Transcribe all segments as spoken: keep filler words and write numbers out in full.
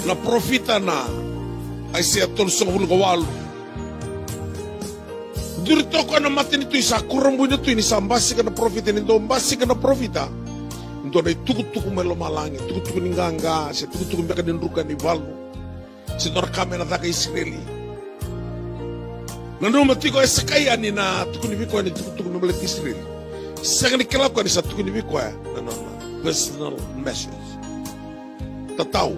Na parofita na Aisea tolusagavulu ka walu. Duri toka na matanitu, sa kurabui na tui ni sa basika na parofita, ni dau basika na parofita. Dua na itukutuku mai lomalagi, tukutuku ni qaqa, se tukutuku beka ni druka ni valu. Se dua na ka me na caka Isireli. Nanuma tiko o Esekaia ni na tukuni vei koya na itukutuku me baleti Isireli. Sega ni kila o koya ni sa tukuni vei koya na nona personal message. Tatau.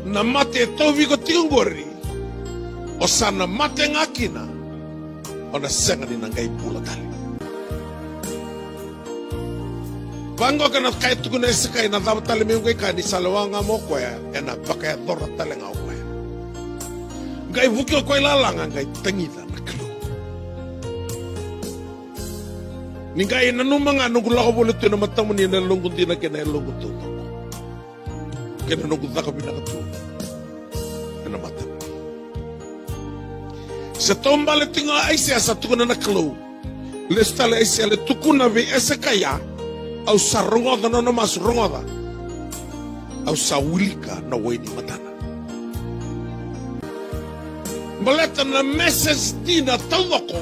Na mate e tauvi iko tiko qori, o sa na mate ga kina, o na sega ni na qai bula tale. Vaqo ka na ka e tukuna o Esekaia, na cava tale meu qai kaya ni sa lewa ga mai o koya, ena vakayacora tale ga o koya. Qai vuki o koya i lalaga, qai tagica na Kalou. Ni qai nanuma ga noqu lako voli tu ena matamuni ena yaloqu dina kei na yaloqu taucoko, kei na noqu caka vinaka tu ena matamuni. Se taubale tiko ga o Aisea, sa tukuna na Kalou. Lesu tale o Aisea, lai tukuna vei Esekaia, au sa rogoca na nona masu, rogoca. Au sa wilika na wai ni matana. Baleta na message dina taucoko,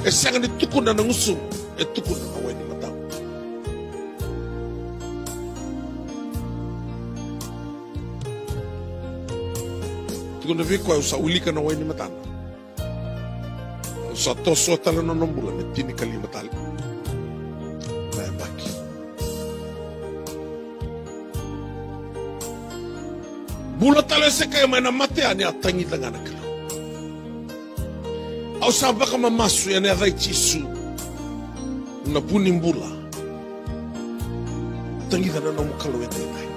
e sega ni tukuna na gusumu, e tukuna na wai ni matana. Tukuna vei koya, au sa wilika na wai ni matana. Au sa tosoya tale na nona bula me tinikalima tale na yabaki. Bula tale o Esekaia mai na mate yani, a tagica ga na Kalou. Au sa vakamamasu ena yaca i Jisu, na vu ni bula. Tagica na nomu Kalou edaidai.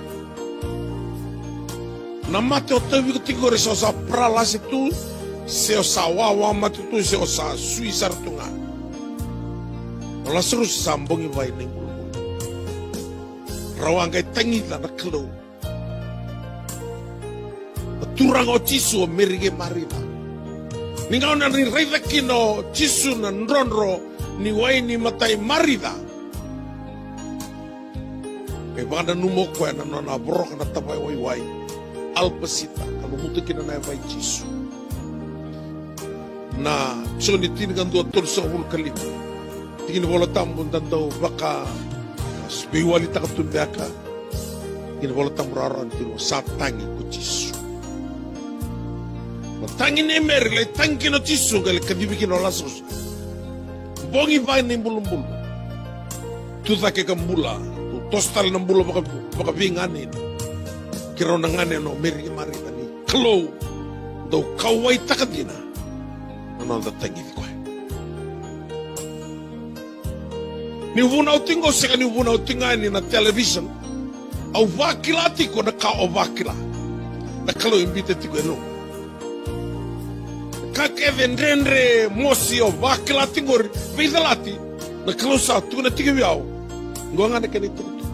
Na mate o tauvi iko tiko qori, se o sa paralasi tu, se o sa wawa mate tu, se o sa sui sara tu ga. O Lasarusi sa bogi vua na ibulubulu. Rau a qai tagica na Kalou. Na turaga o Jisu, o Meri kei Marica. Ni gauna ni raica kina o Jisu na drodro ni wai ni mata i Marica, e vakananuma o koya na nona voroka na tavaya waiwai alapasita ka lumuta kina na yava i Jisu. Na Joni tinikadua, tolusagavulu ka lima. Tiki ni Vola Tabu da dau vaka veiwalitaka tu beka. Tiki ni Vola Tabu rawarawa ni tiko, sa tagi ko Jisu. Na tagi nei Meri, lai tagi kina o Jisu, qai lai kacivi kina o Lasarusi. Bogi vua na ibulubulu. Tu cake ka bula, tu toso tale na bula vaka, vakaveiganeni. Keirau na gane, o Meri kei Marica, ni Kalou dau kauwaitaka dina na noda tagici koya. Niu vunau tiko qo, sega niu vunau tiko ga yani na television. Au vakila tiko na ka o vakila. Na Kalou e biuta tiko e loqu. Ka kece dredre, mosi, o vakila tiko qori, veicalati, na Kalou sa tukuna tiko vei au. Qo ga na kena itukutuku.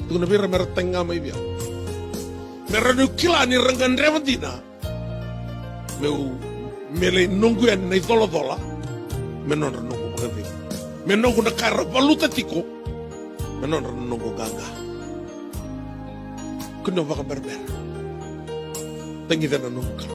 Tukuna vei ira me ra tagi ga mai vei au. Me rawa niu kila ni ra gadreva dina meu, me lai noqu yani na icolacola, me nodra noqu vakacegu. Me noqu na ka era valuta tiko, me nodra na noqu qaqa. Kua ni o vakaberabera. Tagica na nomu Kalou.